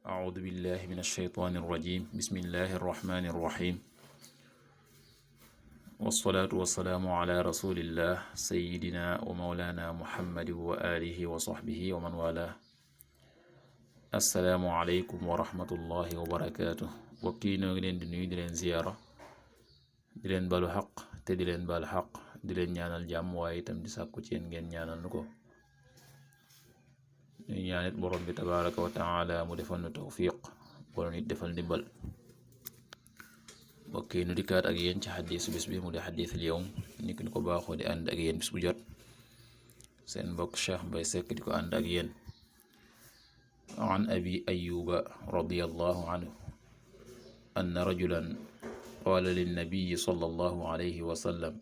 أعوذ بالله من الشيطان الرجيم بسم الله الرحمن الرحيم والصلاة والسلام على رسول الله سيدنا ومولانا محمد وآله وصحبه ومن والاه السلام عليكم ورحمة الله وبركاته وكي نoo ngi leen di nuyu di leen ziyaara di leen balu xaq te di leen bal xaq di leen ñaanal jàmm waaye itam di sàkku ci yéen ngeen ñaanal nu ko ñu ñaanit borom bi tabaraka wa taala mu defal nu tawfiq borom nit defal ndimbal mbokk yi nu dikkaat ak yéen ci xadiisu bis bi mu di xadiisul yawm ni ki ñu ko baaxoo di ànd ak yéen bis bu jot seen mbokk Cheikh Mbaye Seck di ko ànd ak yéen an abi ayuba radiyallahu anhu anna rajulan qaala linnabiyi sallallahu alayhi wa sallam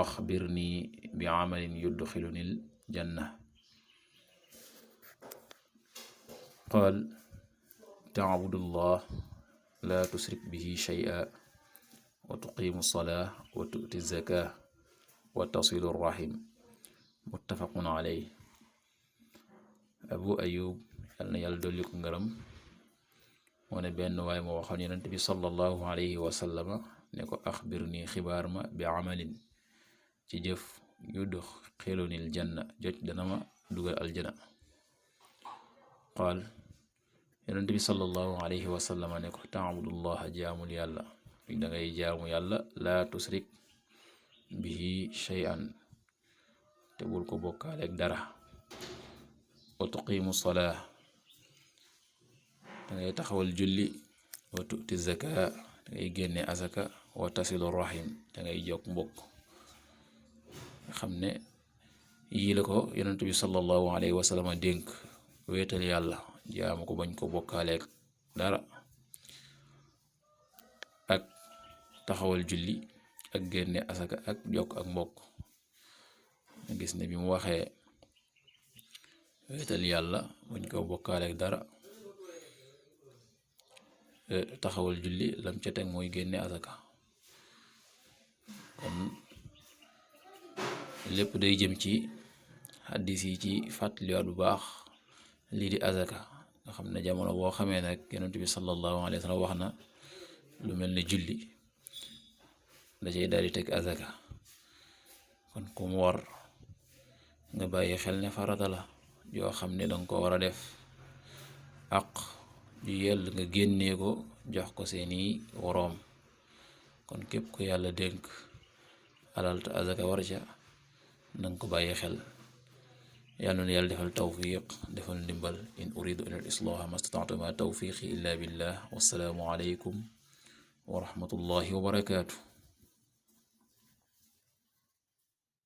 axbirni bi amalin yudxiluni aljanna qaal tacbudullah laa tusrik bihi shay'an wa tuqimu salaa wa tu'ti zakaa wa tasilu rahim muttafaqun alayhi abu ayub yal na yàlla dolli ko ngërëm moo ne benn waay moo waxoon yonent bi sallallahu alayhi wa sallama ne ko axbirni xibaar ma bi amalin ci jëf yudxilunil janna joj dana ma dugal aljana qaal yonent bi sallallahu alayhi wa sallama ne ko taabudullaha jaamul yàlla dangay jaamu yàlla laa tusrik bihi shay'an te bul ko bokkaaleeg dara wa tuqimu salaa dangay taxawal julli wa tu'ti zakaa dangay génne asaka wa tasilu rahim dangay jokk mbokk nga xam ne yii la ko yonent bi sallallahu alayhi wa sallama dénk wéetal yàlla jaamu ko bañ ko bokkaaleeg dara ak taxawal julli ak génne asaka ak jokk ak mbokk nga gis ne bi mu waxee wéetal yàlla bañ ko bokkaaleeg dara taxawal julli lam ca teg mooy génne asaka kon lépp day jëm ci xaddis yi ci fàttaliwaat bu baax lii di azaka nga xam ne jamono boo xamee nag yonent bi sallallahu alayhi wa sallam wax na lu mel ne julli da cay daal di teg azaka kon ku mu war nga bàyyi xel ne farata la yoo xam ne danga ko war a def ak ju yell nga génnee ko jox ko seeni woroom kon képp ku yàlla dénk alal te azaka war ca nanga ko bàyyi xel yàlla na yàlla defal tawfiq defal ndimbal in uridu ila al-islaha ma stata'tu ma tawfiqi illa billah wassalaamu alaykum wa rahmatullahi wa barakatuh